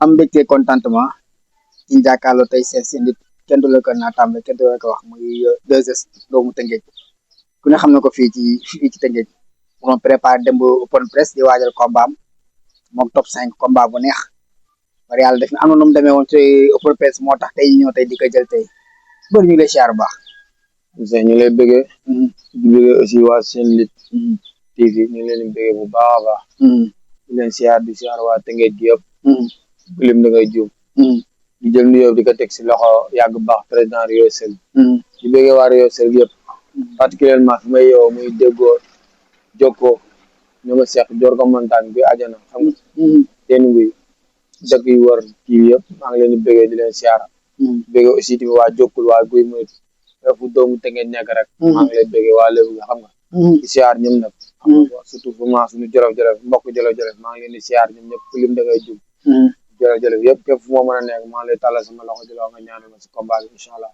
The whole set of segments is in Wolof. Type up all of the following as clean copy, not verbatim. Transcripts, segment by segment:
am mbégte contentement ci jàkkaarloo tey seet si nit kenn du la ko naataam kenn du la ko wax muy 2S doomu Tëngéej ku ne xam na ko fii ci Tëngéej mu doon préparé démb open press di waajal combat am moom top 5 combat bu neex bari yàlla def na am na nu mu demee woon ci open press moo tax tey ñëw tey di ko jël tey bëri ñu ngi lay siyaar bu baax. ñu lay bëggee. di bëggee aussi waa seen lit TV ñu ngi leen di bëggee bu baax a baax. di leen siyaar di siyaar waa Tëngéej gi yëpp. bu lim da ngay juum. di jël nuyoo di ko teg si loxo yàgg baax président Rio Sel. di bëggee waa Rio Sel yëpp. particulièrement fi may yow muy déggoo jokkoo ñu ma seq joor ko montagne bi ajana xam nga. teen nguy dëkk yi wër kii yëpp maa ngi leen di bëggee di leen siyaar. bëggee aussi tamit waa jokkul waa guy muy fu doomu Tëngéej nekk rek. maa ngi lay bëggee waa lébu nga xam nga. di siyaar ñoom nag. xam nga surtout fu ma suñu jolof-jolof mbokk jolof-jolof maa ngi leen di siyaar ñoom ñëpp ku lim da ngay jum. jolof-jolof yëpp képp fu ma mën a nekk maa ngi lay tàllal sama loxo di la wax nga ñaanal ma si combat bi incha allah.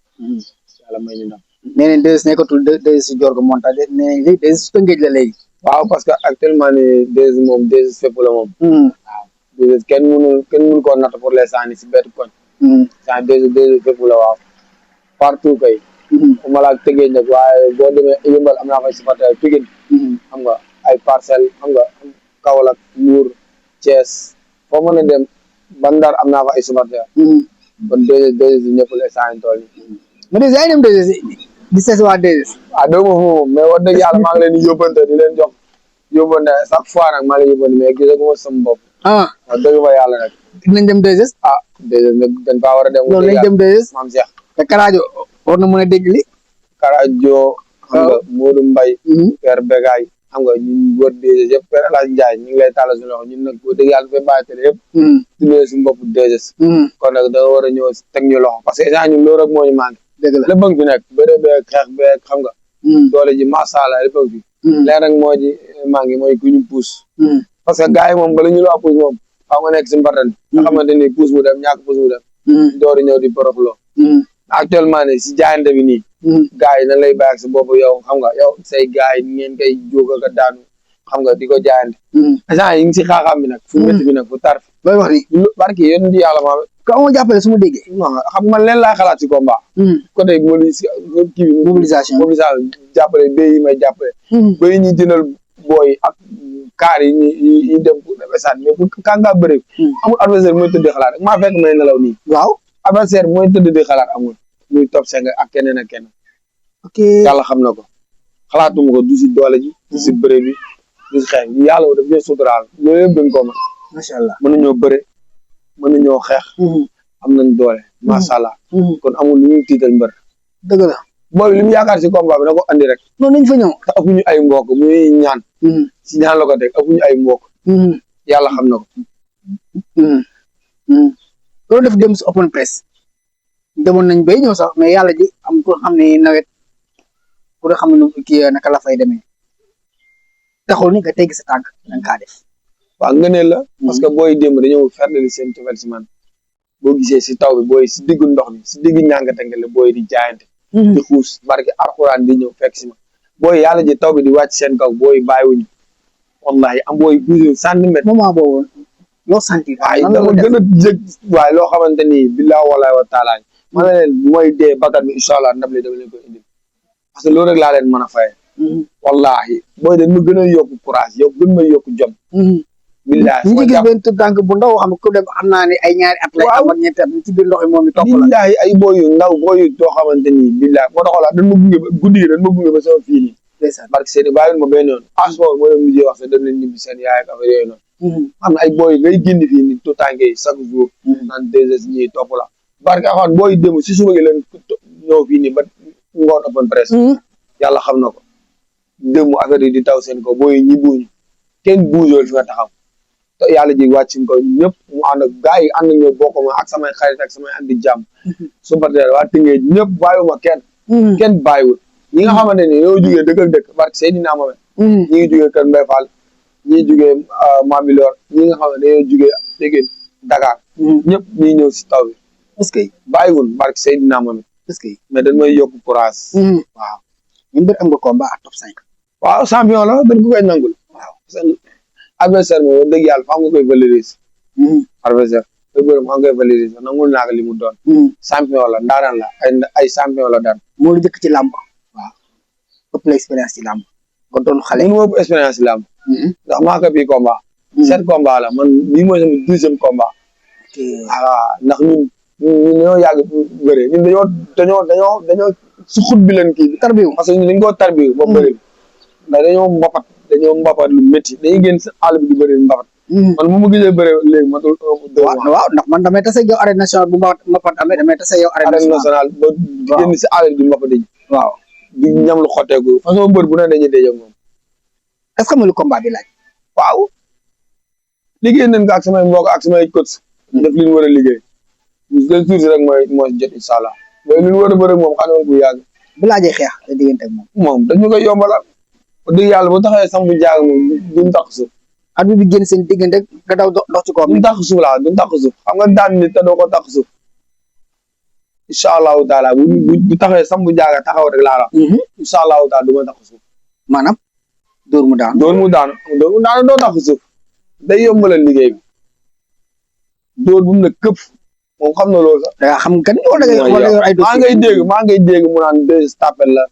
yàlla may ñu ndam. nee nañ 2S nekkatul 2S si Jorgo montage nee nañ 2S su Tëngéej la léegi. waaw parce que actuellement nii 2S moom 2S fépp la moom. waaw 2S kenn mënu koo natt pour l'instant nii si benn koñ. saa 2S fépp la waaw partout kay. ma la Tëngéej nag waaye boo demee yëmbal am naa fay supporter Pikine xam nga ay Parcelles xam nga Kaolack Mbour Thiès foo mën a dem ba Ndar am naa fa ay supporter kon 2S ñëpp la saa ñu tool yi mais 2S yaa ngi dem 2S di seet waa 2S doo ma foofu mais wax dëgg yàlla maa ngi leen di yóbbante di leen jox yóbbante chaque fois nag maa ngi leen yóbbante mais gisaguma sama bopp wax dëgg fa yàlla nag nañ dem 2S 2S nag dañ faa war a dem loolu nañ dem 2S maam Cheikh te Karajo war na mën a dégg li Karajo xam nga Modou Mbaye Père Begaay xam nga ñun wër 2S yëpp Père El Hadj Ndiaye ñu ngi lay tàllal suñu loxo ñun nag boo dëgg yàlla dafay bàyyi télé yëpp tuddee suñu bopp 2S kon nag da nga war a ñëw teg ñu loxo parce que instant ñun loolu rek moo ñu manqué dëgg la lépp a ngi fi nekk bëre beeg xeex beeg xam nga doole ji macha allah lépp a ngi fi léegi nag moo ji manqué mooy ku ñu pousse parce que gars yi moom bala ñu la pousse moom faaw nga nekk si mbartan nga xamante ni pousse mu dem ñàkk pousse mu dem doori ñëw di boroxloo actuellement ne si jaayante bi nii gars yi nan lay bàyyi ak sa bopp yow xam nga yow say gars yi ngeen koy jóg ak a daanu xam nga di ko jaayante agent yi ngi si xaaxaam bi nag fu métti bi nag fu tar fi looy wax ni barki yéen di yàlla maa ko amoo jàppale su ma déggee xam man leen laa xalaat si combat côté mobilisation jàppale bay yi may jàppale bay ñuy jëndal booy ak kaar yi ñi dem pour stade mais pour kàngaa bëre amul adversaire mooy tëdd xalaat rek maa fekk may nelaw nii waaw adversaire mooy tëdd di xalaat amul muy top 5 ak keneen ak keneen ok yàlla xam na ko xalaatuma ko du si doole ji du si bëre bi du si xeex bi yàlla daf ñuy suturaal loolu yëpp dañ ko mën macha allah mën nañoo bëre mën nañoo xeex am nañ doole macha allah kon amul lu ñuy tiital mbër dëgg la boobu li mu yaakaar si combat bi na ko andi rek noonu nañ fa ñëw te ëppuñu ay mbokk muy ñaan si ñaan la ko teg ëppuñu ay mbokk yàlla xam na ko loolu def dem si open press demoon nañ bay ñëw sax mais yàlla ji am ko xam ne nawet ku xam ne kii naka la fay demee taxul ni nga tegg sa tànk danga kaa def waaw ngëneel la parce que booy démb dañoo ferdali seen cofeel si man boo gisee si taw bi booy si diggu ndox mi si diggu ñàngatenge la booy di jaayante di xuus barke alxuraan di ñëw fekk si ma booy yàlla ji taw bi di wàcc seen kaw booy bàyyiwuñu wallahi am booy bougé centimètre moment boobu loo sentir waaye dama gën a jëg waaye loo xamante ni billaa wallahi wa taala ma la leen mooy dee bakkat bi incha allah ndab li dama leen koy indil parce que loolu rek laa leen mën a faye wallahi booy dañ ma gën a yokku courage yow gën ma yokku jom billahi ñu ngi gis benn tànk bu ndaw xam ku dem xam naa ne ay ñaari at lay am ak ñetti at ci biir ndox mi moom mi topp la billahi ay booy yu ndaw booy yu doo xamante ni billahi moo tax dañ ma gunge ba guddi gi dañ ma gunge ba sama fii nii barke seeni bàyyi ma benn yoon aspo moo leen mujjee wax sax dem leen ñibbi seen yaay ak affaire yooyu noonu xam na ay booy ngay génn fii ni tout tànk yi chaque jour naan 2S ñi topp la barke axoon booy dem si suba gi leen ñëw fii nii ba ngoon open press yàlla xam na ko démb affaire yi di taw seen ko booy ñi buuñu kenn buujool fi nga taxaw te yàlla ji wàcc ko ñëpp mu ànd ak gars yi ànd ak ñoo bokk ma ak samay xarit ak samay andi jàmm supporter waa Tëngéej ñëpp bàyyiwuma kenn bàyyiwul ñi nga xamante ni ñoo jugee dëkk ak dëkk barke Seydina Mohamed ñi ngi jugee Kër Mbaye Fall ñi jugee Mambilor ñi nga xam ne dañoo jugee Tëngéej Dakar ñëpp ñi ñëw si taw bi est-ce que bàyyiwul barke Seydina Mohamed est-ce que mais dañ may yokk courage waaw ñun bëri am nga combat ak top 5 waaw champion la dañ ko koy nangul waaw adversaire moom wax dëgg yàlla faa nga koy valoriser adversaire bëri maa ngi koy valider sax nangul naa ko li mu doon. champion la ndaanaan la ay champion la daan. moo la jëkk ci làmb. waaw ëpp la expérience ci làmb. nga doon xale. mënu ma ëpp expérience ci làmb. ndax maa ko bii combat. 7 combat la man bii mooy sama 10e combat. ok voilà ndax ñun dañoo yàgg bëre ñun dañoo su xut bi leen kii. tarbiw parce que ñun dañu koo tarbiw ba bëri ndax dañoo mbapat lu métti dañuy génn si àll bi di bëri mbapat. man bu ma gisee bëre léegi matul. waaw ndax man damay tase yow arène nationale bu mbapat amee damay tase yow arène nationale ba di génn si àll bi di mbapat dañu. waaw di ñam lu xotteeku façon mbër bu ne dañuy déjee moom. est ce que lu combat bi laaj. waaw liggéey nañ ko ak samay mbokk ak samay coach. def li ñu war a liggéey. les jours rek mooy jot incha allah mais li ñu war a bëri moom xam nga bu yàgg. bu laajee xeex te diggante ak moom. moom dañu koy yombalal. wax dëgg yàlla bu taxawee sambu jaag moom duñ tax suuf. at bi génn seen diggante nga daw dox ci kawam. duñ tax suuf laa duñ tax suuf xam nga daan nit te doo ko tax suuf. incha allahu taala bu taxawee sambu jaaga taxaw rek laa la. incha allahu taala du ma tax suuf. maanaam dóor mu daanu. doo tax suuf. day yombalal liggéey bi. dóor bu mu ne këpp. moom xam na loolu sax. da nga xam kan wala yor ay dossier maa ngay dégg mu naan 2 tapel la.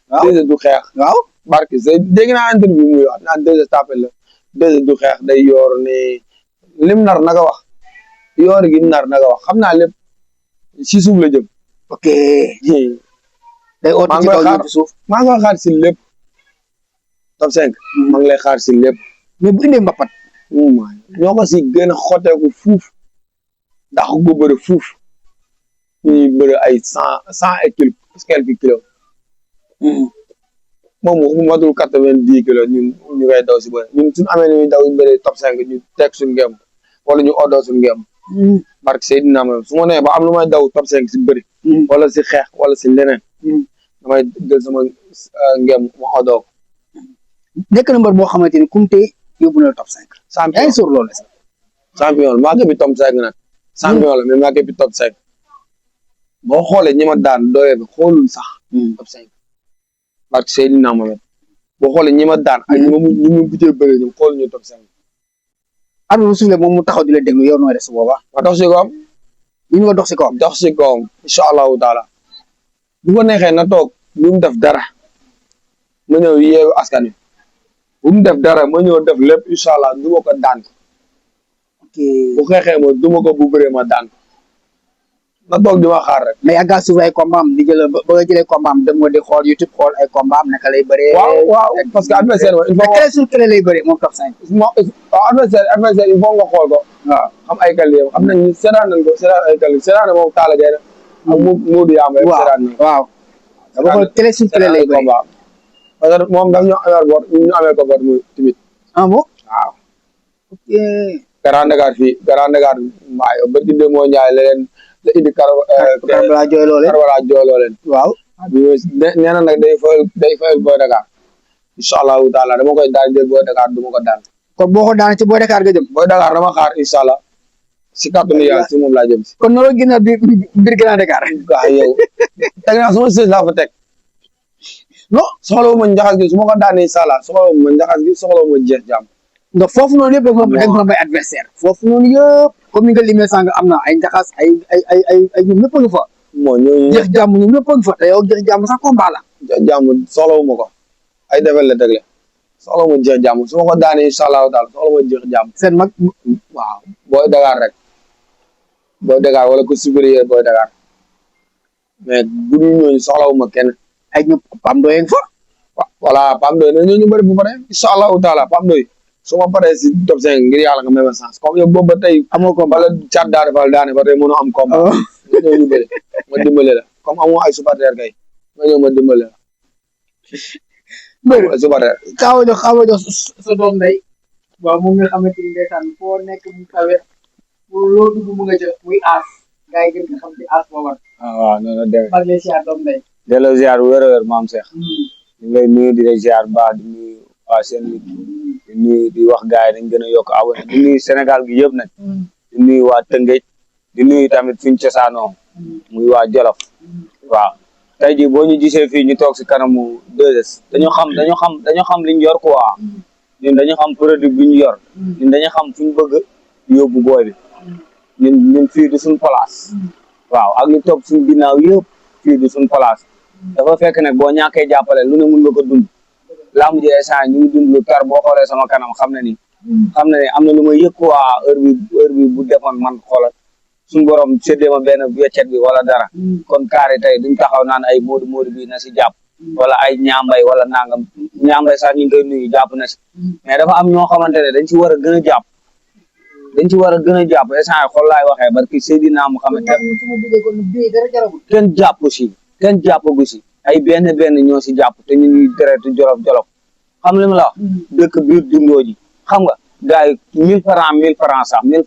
waaw 2 du xeex. waaw barke say dégg naa interview muy wax naan 2 tapel la 2 du xeex day yor ne lim nar naka wax yor gi nar naka wax xam naa lépp si suuf la jëm. ok. day oote ci kaw ñu suuf maa ngi koy xaar si lépp. top 5. maa ngi lay xaar si lépp. mais bu indee mbapat. ñoo ko si gën a xoteeku fuuf. ndax ko bëri fuuf ñuy bëri ay 100 et quelques kilos. moom mu matul 90 kilos ñu koy daw si bëri ñun suñu amee ni daw bëri top 5 ñu teg suñu ngem wala ñu oddoo suñu ngem. barke Seydina ma su ma nee ba am lu may daw top 5 si bëri. wala si xeex wala si leneen. damay jël sama ngem ma oddoo ko. nekk na mbër boo xamante ni kumte yóbbu na top 5. champion yaa ngi sóor loolu. champion maa ngi bi top 5 nag. champion la mais maa ngi bi top 5. boo xoolee ñi ma daan doyee bi xoolul sax. top 5. parce que Seydina Mohamed boo xoolee ñi ma daan ak ñi ma bujjee bëre ñoom xool ñu top 5. at bu suuflee moom mu taxaw di la déglu yow nooy def su boobaa. ma dox si kawam. ñu ngi dox si kawam. dox si kawam incha allahu taala. bu ko neexee na toog bu mu def dara. ma ñëw yeewu askan wi. bu mu def dara ma ñëw def lépp incha allah du ma ko daan. ok bu xeexee ma du ma ko bu bëree ma daan. na toog di ma xaar rek. mais yàgg a suivre ay combat am di jël ba nga jëlee combat am dem nga di xool YouTube xool ay combat am naka lay bëree. waaw parce que adversaire il faut que sur clé lay bëree moom top 5. adversaire il faut nga xool ko. waaw xam ay qualité xam nañ seetaan nañ ko seetaan ay qualité seetaan na moom Talla Gaye ak Modou Yamba. waaw dama ko clé sur clé lay bëree. parce que moom daf ñu amee bor ñu amee ko bor muy timit. ah bon waaw. ok. Grand Dakar fii Grand Dakar mbaayo ba ci Demba Ndiaye leneen la indi Karbala jooyloo leen. waaw. nee na nag day fayal Boy Dakar. incha allahu taala dama koy daal jël Boy Dakar du ma ko daan. kon boo ko daan ci Boy Dakar nga jëm. Boy Dakar dama xaar incha allah si kàttanu yàlla si moom laa jëm si. kon noonu la génnaat biir Grand Dakar. waaw yow teg naa sama sées laa fa teg. non soxlawu ma njaxas gi su ma ko daanee incha allah soxlawu ma njaxas gi soxlawu ma jeex jàmm. donc foofu noonu yëpp da nga may adversaire foofu noonu yëpp comme ni nga limee sànq am na ay njaxas ay ñoom ñëpp a ngi fa. moo ñooñu jeex jàmm ñoom ñëpp a ngi fa te yow jeex jàmm sax combat la. jeex jàmm soxlawu ma ko ay defal la tegle soxlawu ma jeex jàmm su ma ko daanee incha allahu taala soxlawu ma jeex jàmm. seen mag waaw Boy Dakar rek Boy Dakar wala ko supérieur Boy Dakar mais bu dul ñooñu soxlawu ma kenn. ay ñëpp Pam Doye nga fa. waaw voilà Pam Doye na ñooñu bëri bu pare incha allahu taala Pam Doye su ma paree si top 5 ngir yàlla nga may ma chance comme yow boobu ba tey amoo combat bala cat daa defal daane ba tey mënoo am combat nga ñëw ñu bëri ma dimbale la comme amoo ay supporter kay nga ñëw ma dimbale la mbër supporter xaawa jox sa doom ndey waaw moom nga xamante ni ndeysaan foo nekk mu kawe loo dugg mu nga jël muy aas gars yi gën nga xam ci aas boobar waaw noonu la demee mag lay ziar doom ndey delloo ziar wér a wér maam Cheikh ñu ngi lay nuyu di lay ziar baax di nuyu waa seen di nuyu di wax gars yi dañ gën a yokk abonné di nuyu Sénégal gi yëpp nag di nuyu waa Tëngéej di nuyu tamit fuñ cosaanoo muy waa Jolof waaw tey jii boo ñu gisee fii ñu toog si kanamu 2S dañoo xam liñ yor quoi ñun dañu xam produit bi ñu yor ñun dañu xam fuñ bëgg yóbbu booy bi ñun fii du suñ place waaw ak ñu topp suñ ginnaaw yëpp fii du suñ place dafa fekk nag boo ñàkkee jàppale lu ne mun nga ko dund lamb ji instant ñu ngi dund lu tar boo xoolee sama kanam xam ne ni am na lu may yëg quoi heure bi bu defoon man xoolal suñu borom séddee ma benn weccet bi wala dara kon kaari tey duñ taxaw naan ay moodu bi na si jàpp wala ay ñaambay wala nangam ñaambay sax ñu ngi koy nuyu jàpp na si mais dafa am ñoo xamante ne dañ ci war a gën a jàpp instant yi xool laay waxee barki Seydina Muhammad kenn jàppagu si ay benn ñoo si jàpp te ñu ngi deretu jolof xam li ma la wax dëkk biir dundoo ji xam nga gars yi 1000 francs sax 1000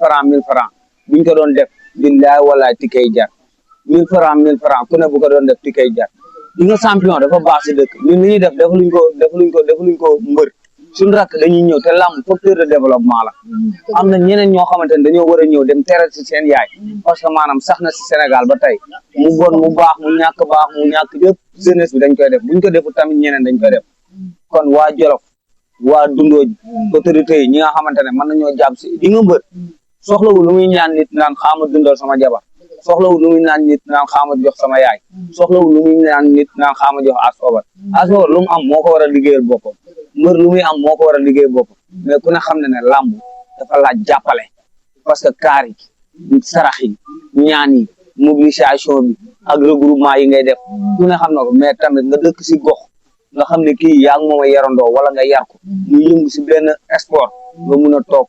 francs buñ ko doon def billaay walaay tikay jar 1000 francs ku ne bu ko doon def tikay jar di nga champion dafa baax si dëkk ñun li ñuy def defaluñ ko mbër suñu rakk dañuy ñëw te làmb facteur de développement la am na ñeneen ñoo xamante ne dañoo war a ñëw dem teral si seen yaay parce que maanaam sax na si Sénégal ba tey mu bon mu baax mu ñàkk yëpp jeunesse bi dañ koy def buñ ko defu tamit ñeneen dañ koy def kon waa Jolof waa Dundooji autorité yi ñi nga xamante ne mën nañoo jàpp si di nga mbër soxlawul lu muy ñaan nit naan xaama dundal sama jabar soxlawul lu muy naan nit naan xaama jox sama yaay soxlawul lu muy naan nit naan xaama jox asobar lu mu am moo ko war a liggéeyal boppam mbër lu muy am moo ko war a liggéeyal boppam mais ku ne xam ne làmb dafa laaj jàppale parce que kaar yi sarax yi ñaan yi mobilisation bi ak regroupement yi ngay def ku ne xam na ko mais tamit nga dëkk si gox nga xam ne kii yaa ngi moom a yarandoo wala nga yar ko ñu yëngu si benn sport nga mun a toog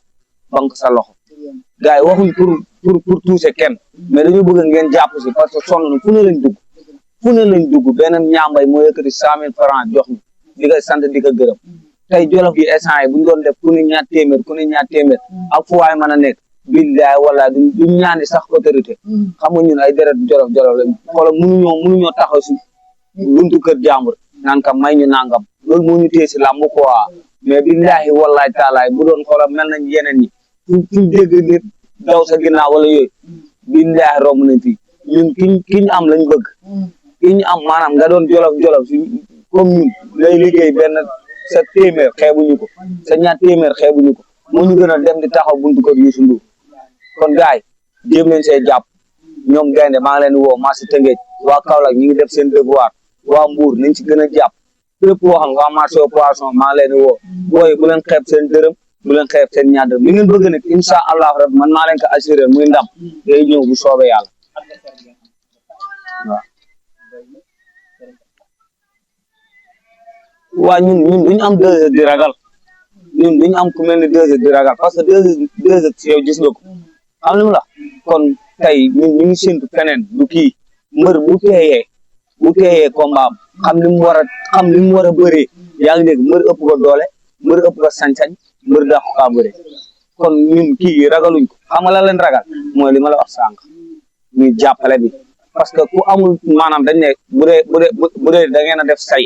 banque sa loxo gars yi waxuñ pour toucher kenn mais dañu bëgg ngeen jàpp si parce que sonn na fu ne lañ dugg benn ñaambay moo yëkkati 100 000 francs jox ñu di ko sant di ko gërëm tey Jolof gi instant yi bu ñu doon def ku ne ñaar téeméer ak fu waay mën a nekk billaay wala du ñaani sax autorité xam nga ñun ay deret jolof lañ xoolal mënuñoo taxaw si buntu kër jàmbur naan ka may ñu nangam loolu moo ñu téye si làmb quoi mais billahi wallahi taalaay bu doon xoolal mel nañ yeneen ñi fu dégg nit daw sa ginnaaw wala yooyu billahi romb nañ fi ñun ki ñu am lañ bëgg ki ñu am maanaam nga doon jolof si comme ñun lay liggéey benn sa téeméer xeebuñu ko sa ñaar téeméer xeebuñu ko moo ñu gën a dem di taxaw buntu kër Youssou Ndour kon gars yi jéem leen see jàpp ñoom gaynde maa ngi leen di woo marché Tëngéej waa Kaolack ñu ngi def seen devoir waa Mbour nañ ci gën a jàpp lépp woo xam waa marché poisson maa ngi leen di woo booy bu leen xeeb seen dërëm bu leen xeeb seen ñaar dërëm li ngeen bëgg nag incha allah rabbi man maa leen ko assuré muy ndam day ñëw bu soobee yàlla waaw waa ñun duñu am 2 heures di ragal ñun duñu am ku mel ni 2 heures di ragal parce que 2 heures si yow gis nga ko xam li mu la kon tey ñun ñu ngi séntu feneen du kii mbër bu teeyee combat xam li mu war a bëree yaa ngi dégg mbër ëpp ko doole mbër ëpp ko sañ-sañ mbër dàq ko kaa bëree kon ñun kii ragaluñ ko xam nga la leen ragal mooy li ma la wax sànq muy jàppale bi parce que ku amul maanaam dañ ne bu dee da ngeen a def say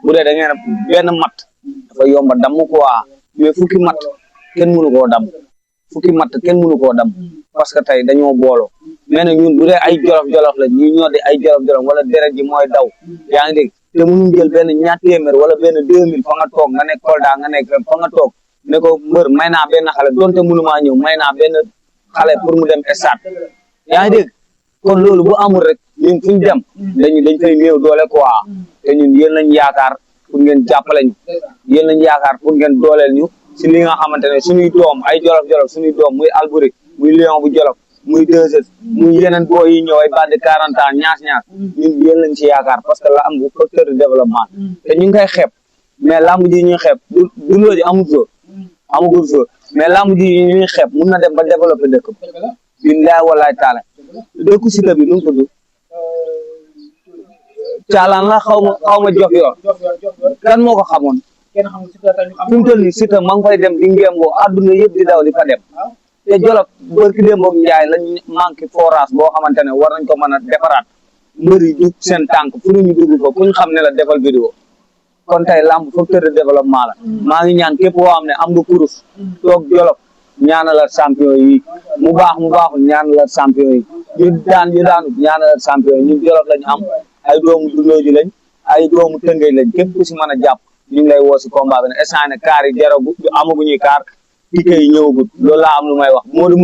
bu dee da ngeen a benn mat dafa yomba damm quoi mais fukki mat kenn mënu koo damm parce que tey dañoo booloo mais nag ñun bu dee ay jolof la ñi ñoo di ay jolof wala deret ji mooy daw yaa ngi dégg te mënuñ jël benn ñaar téeméer wala benn 2000 fa nga toog nga nekk Kolda nga nekk fa nga toog ne ko mbër may naa benn xale donte mënumaa ñëw may naa benn xale pour mu dem stade yaa ngi dégg kon loolu bu amul rek ñun fuñ dem dañ fay néew doole quoi te ñun yéen lañ yaakaar pour ngeen jàppale ñu yéen lañ yaakaar pour ngeen dooleel ñu si li nga xamante ne suñuy doom ay jolof suñuy doom muy Alboury muy Lion bu Jolof muy 2S muy yeneen boo yi ñëw ay bande 40 ans ñaas ñun yéen lañ ci yaakaar parce que lamb bu facteur de développement te ñu ngi koy xeeb mais lamb ji ñuy xeeb du loolu amagul so mais lamb ji ñuy xeeb mun na dem ba développer dëkk billahi wallahi taala dëkku Siteu bi nu mu tudd caalaan la xaw ma jox yor kan moo ko xamoon fi mu toll nii Siteu maa ngi fay dem di ngémboo adduna yëpp di daw di fa dem te Jolof barki démboog Njaay lañ manqué forage boo xamante ne war nañ ko mën a defaraat mbër yi jug seen tànk fu ñu dugg ko kuñ xam ne la defal vidéo kon tey lamb facteur de développement la maa ngi ñaan képp koo xam ne am nga kurus toog Jolof ñaanalal champion yi mu baaxul ñaanalal champion yi ñu daanu ñaanalal champion yi ñun Jolof lañu am ay doomu Dundooji lañ ay doomu Tëngéej lañ képp ku si mën a jàpp ñu ngi lay woo si combat bi ne instant ne kaar yi jaragu amaguñuy kaar tike yi ñëwagut loolu laa am lu may wax Modou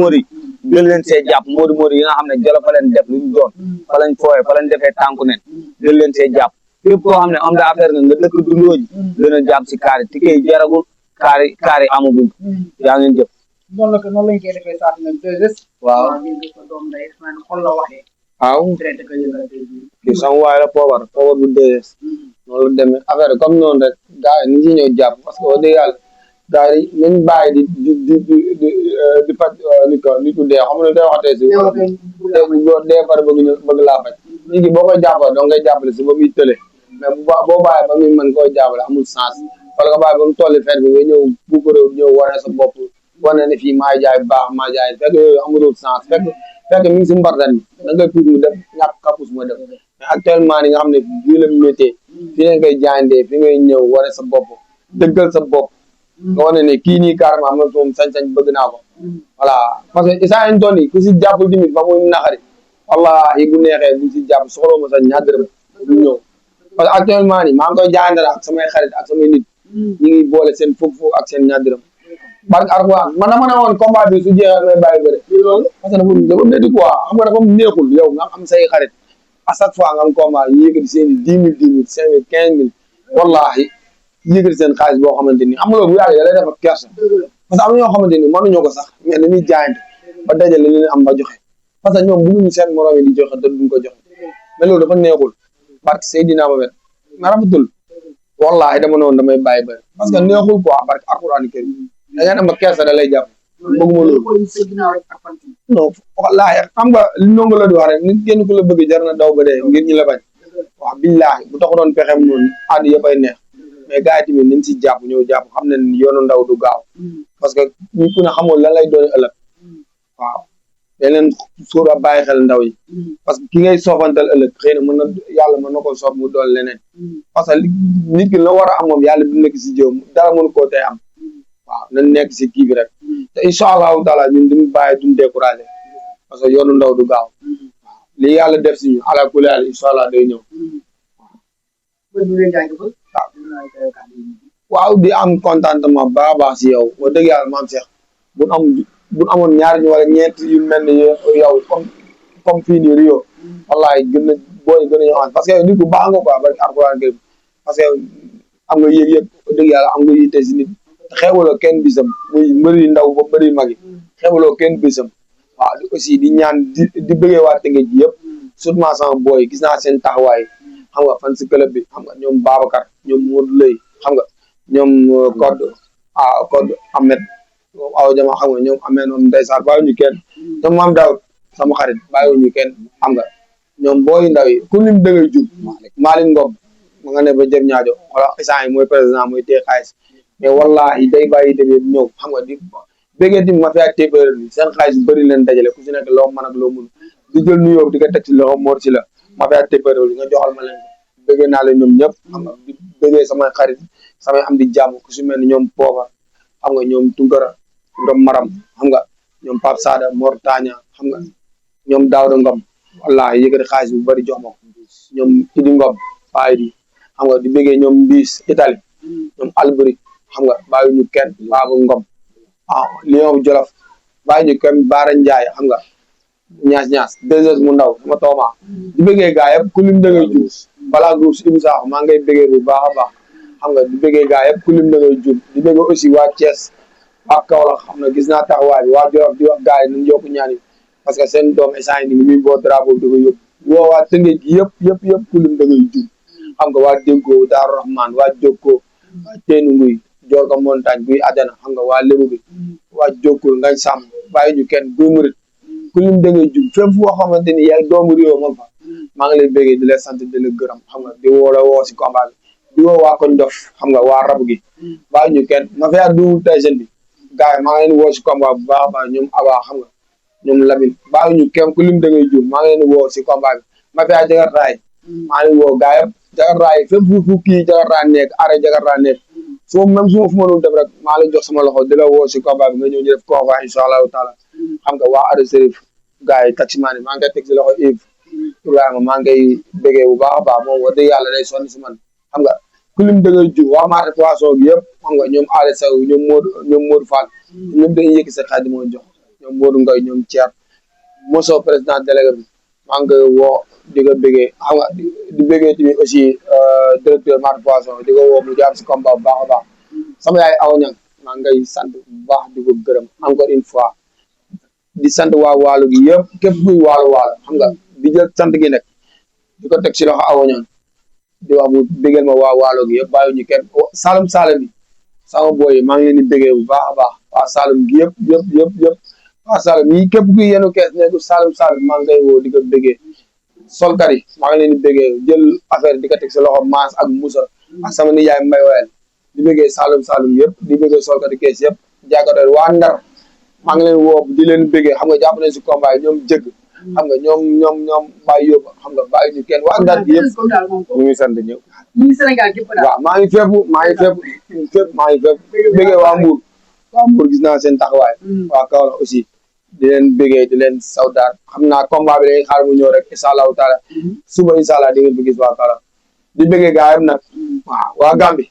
gën leen see jàpp Modou Modou yi nga xam ne jolo fa leen def lu ñu doon fa lañ fooyee fa lañ defee tànku nen gën leen see jàpp képp koo xam ne am da affaire nga dëkk dundooñi gën a jàpp si kaari ti kay jaragul kaari amaguñ yaa ngeen jëf noonu lañ koy defee saa su ne 2S waaw xol la waxee waaw kii sama waay la poobar bu 2S noonu la demee affaire comme noonu rek gars yi ni ci ñëw jàpp parce que wax dëgg yàlla gars yi nañ bàyyi di faj nit ku dee xam nga day waxatee si dee pare bëgg laa faj nit ki boo koy jàppale donc ngay jàppale si ba muy tële mais boo bàyyi ba muy mën koy jàppale amul sens wala nga bàyyi ba mu tolli fenn bi nga ñëw bukkare ñëw wane sa bopp wane ne fii maa jaay baax maa jaay fekk yooyu amulul sens fekk mi ngi si mbartan bi da ngay puus mu def ñàkk kapus mu def mais actuellement ni nga xam ne fii la métier fii la ngay jaayantee fi ngay ñëw wane sa bopp dëggal sa bopp nga wane ne kii nii carrément am na moom sañ-sañ bëgg naa ko voilà parce que isaa ñu toll nii ku si jàppul tamit fa muy naxari wallahi bu neexee bu si jàpp soxla ma sa ñaar dërëm du ñëw parce que actuellement nii maa ngi koy jaayante ak samay xarit ak samay nit ñi ngi boole seen foofu ak seen ñaar dërëm barke Alxuraan man dama ne woon combat bi su jeexee may bàyyi bëre parce que dafa métti quoi xam nga dafa neexul yow nga am say xarit à chaque fois nga am combat ñu yëkkati seen i 10 000 10 000 5 000 15 000 wallahi yëkkati seen xaalis boo xamante ni xam nga loolu bu yàggee da lay def ak kersa parce que am na ñoo xamante ni mënuñoo ko sax mais dañuy jaayante ba dajale li leen am ba joxe parce que ñoom bëgguñu seen morom yi di joxe te duñ ko joxe mais loolu dafa neexul barke Seydina Mohamed ma rafetul wallahi dama noonu damay bàyyi bëri parce que neexul quoi barke Alxuraan kër da ngeen am ba kersa da lay jàpp bëgguma loolu non wallahi xam nga li ndongo la di wax rek nit kenn ku la bëgg jar na daw ba dee ngir ñi la bañ wax billahi bu tax doon pexem noonu àdd yëpp ay neex mais gars yi tamit nañ si jàpp ñëw jàpp xam ne yoonu ndaw du gaaw parce que nit ku ne xamul lan lay doon ëllëg waaw dañ leen suur a bàyyi xel ndaw yi parce que ki ngay soofantal ëllëg xëy na yàlla mën na ko soob mu doon leneen parce que nit ki la war a am moom yàlla bi nekk si jëw dara mënu koo tey am waaw nañ nekk si kii bi rek te incha allahu taala ñun duñ bàyyi duñ découragé parce que yoonu ndaw du gaaw waaw li yàlla def si ñu ala kulli haal incha allah day ñëw waaw di am contentement baax a baax si yow wax dëgg yàlla maam Cheikh bu amoon ñaar ñu wala ñeent yu mel ni yow comme fii nii Rio wallahi gën a booy gën a ñëwaat parce que nit ku baax nga quoi barke Alxuraan parce que am nga yëg-yëg wax dëgg yàlla am nga yitte si nit xeewaloo kenn bisam muy mbëri ndaw ba mbëri mag yi xeewaloo kenn bisam waaw aussi di ñaan di bëggee waa Tëngéej ji yëpp surtout sama booy gis naa seen taxawaay xam nga fan si club bi xam nga ñoom Babacar ñoom Modou Lay xam nga ñoom Code Ahmed aw jama xam nga ñoom amee noonu ndeysaan bàyyiwuñu kenn ñoom maam daaw sama xarit bàyyiwuñu kenn xam nga ñoom booy ndaw yi ku lim da ngay jub Malick Ngom ma nga ne ba jëm ñaajo wala isaan yi mooy président mooy tee xaalis mais wallahi day bàyyi demee ñëw xam nga di béggee di ma fi ak téeméer bi seen xaalis yu bëri leen dajale ku si nekk loo mën ak loo mun di jël nuyoo di ko teg si loxo Mor si la ma fi ak téeméer bi nga joxal ma leen bëggee naa leen ñoom ñëpp xam nga di bëggee samay xarit samay am di jàmm ku si mel ni ñoom Poofa xam nga ñoom Tunkara ñoom Maram xam nga ñoom Pape Sada Mor Tania xam nga ñoom Daouda Ngom wallahi yëkkati xaalis bu bëri jox ma ko ñoom Idi Ngom Baye di xam nga di bëggee ñoom Mbiis Italie ñoom Alburi xam nga bàyyi ñu kenn Baabu Ngom Lion Jolof bàyyi ñu kenn Baara Ndiaye xam nga ñaas 2S mu ndaw sama tooma di bëggee gaa yëpp ku lim da ngay jub balaa groupe si Ibou Sakho maa ngay bëggee bu baax a baax xam nga di bëggee gaa yëpp ku lim da ngay jub di bëggee aussi waa Thiès waa Kaolack xam na gis naa taxawaay bi waa Jolof di wax gaa yi nañ yokku ñaan yi parce que seen doom instant yi ni muy boo drapeau bi da koy yóbbu woo waa Tëngéej gi yëpp ku lim da ngay jub xam nga waa Déggoo Daaru Rahman waa Jokkoo waa Teenu Nguy Jorga Montagne buy Adana xam nga waa Lébu bi waa Jokkul ngañ sàmm bàyyi ñu kenn buy murit ku lim da ngay jub fépp foo xamante ni yaay doomu réew ma fa maa ngi lay béggee di la sant di la gërëm xam nga di woo la woo si combat bi di woo waa koñ dof xam nga waa rab gi bàyyi ñu kenn ma fiya duwul taysen bi gars yi maa ngi leen woo si combat bu baax a baax ñoom Aba xam nga ñoom Lamine bàyyi ñu kenn ku lim da ngay jub maa ngi leen woo si combat bi ma fiya jagartaay maa ngi woo gars yëpp jagartaay fépp fu kii jagartaay nekk arrêt jagartaay nekk foo même su ma fu mënul def rek maa lay jox sama loxo di la woo si combat bi nga ñëw ñu def convoi incha allahu taala xam nga waa Ada Serif gars yi taximaan yi maa ngi koy teg si loxo Yves Ibrahima maa ngay bégee bu baax a baax moom wax dëgg yàlla day sonn si man xam nga ku lim da ngay jub waa marché poisson gi yëpp xam nga ñoom Aliou Sow ñoom Modou Fall ñoom dañuy yëkki sa xaaj moo jox ñoom Modou Ngoy ñoom Thier mosoo président délégué bi maa ngi koy woo di ko bëggee xam nga di bëggee tamit aussi directeur Mate Poisson di ko woo mu jaar si combat bu baax a baax sama yaay aw ñang maa ngay sant bu baax di ko gërëm encore une fois di sant waa waalo gi yëpp képp kuy waalo xam nga di jël sant gi nag di ko teg si loxo aw ñang di wax mu bëggeel ma waa waalo gi yëpp bàyyi ñu kenn Saalum Saalum yi sama boy yi maa ngi leen di bëggee bu baax a baax waa Saalum gi yëpp waa Saalum yi képp kuy yenu kees nekk Saalum maa ngi koy woo di ko bëggee solkat yi maa ngi leen di bëggee jël affaire di ko teg si loxo Maas ak Moussa ak sama nijaay Mbay Wayel di bëggee Saalum yëpp di bëggee solkat yi kees yëpp jàkkaarloo waa Ndar maa ngi leen woo di leen bëggee xam nga jàpp nañ si combat yi ñoom jëgg xam nga ñoom bàyyi yóbba xam nga bàyyi ñu kenn waa Ndar gi yëpp ñu ngi sant ñëpp ñu ngi Sénégal gépp daal waaw maa ngi fépp bëggee waa Mbour gis naa seen taxawaay waa Kaolack aussi di leen bëggee di leen sawdaat xam naa combat bi dañuy xaar mu ñëw rek incha allahu taala suba incha allah di ngeen fi gis waa Kaolack di bëggee gaa yëpp nag waaw waa Gambi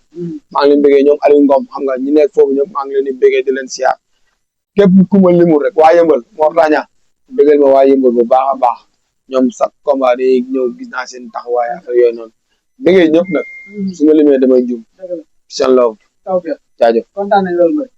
maa ngi leen bëggee ñoom Aliou Ngom xam nga ñi nekk foofu ñëpp maa ngi leen di bëggee di leen siyaar képp ku ma limul rek waa yëmbal moo taña bëggal ma waa yëmbal bu baax a baax ñoom sax combat day ñëw gis naa seen taxawaay affaire yooyu noonu bëggee ñëpp nag su ma limee damay jum seen law taw bi jaajëf kontaan nañ loolu mooy